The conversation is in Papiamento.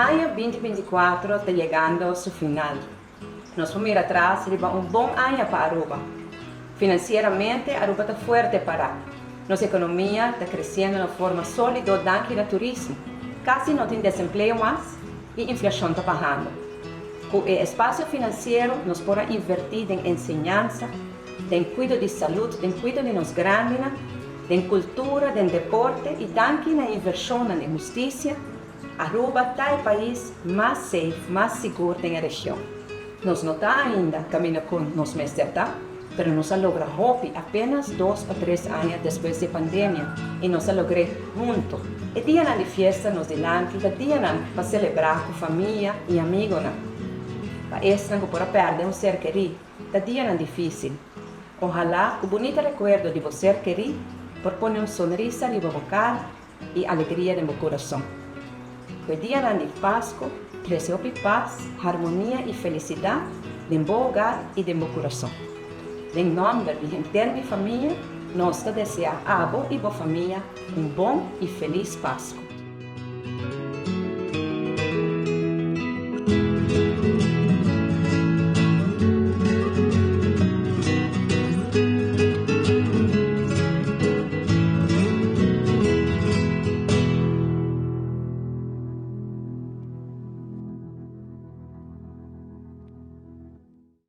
Aña 2024 ta yegando su final. Nos por mira atras riba un bon aña pa Aruba. Financieramente Aruba ta fuerte para. Nos economia ta creciendo na forma solido danki na turismo. Casi no tin desempleo mas y inflacion ta bahando. Cu e espacio financiero nos por a inverti den enseñansa, den cuido di salud, den cuido di nos grandinan, den cultura, den deporte y danki na inversionnan den husticia, Aruba ta e pais mas safe, mas sigur den e region. Nos no ta ainda caminda cu nos mester ta, pero nos a logra hopi apenas dos o tres aña despues di e pandemia y nos a logr'é hunto. E dianan di fiesta nos dilanti ta dianan pa celebra cu famia y amigonan. Pa esnan cu por a perde un ser kerí, ta dianan dificil. Ohala cu bunita recuerdo di bo ser kerí por pone un sonrisa riba bo cara i alegria den bo kurason. Ku e dianan di Pasku trese hopi pas, harmonia i felisidat den bo hogar i den bo kurason. Den nòmber di henter mi famia, nos ta deseá abo i bo famia un bon i felis Pasku.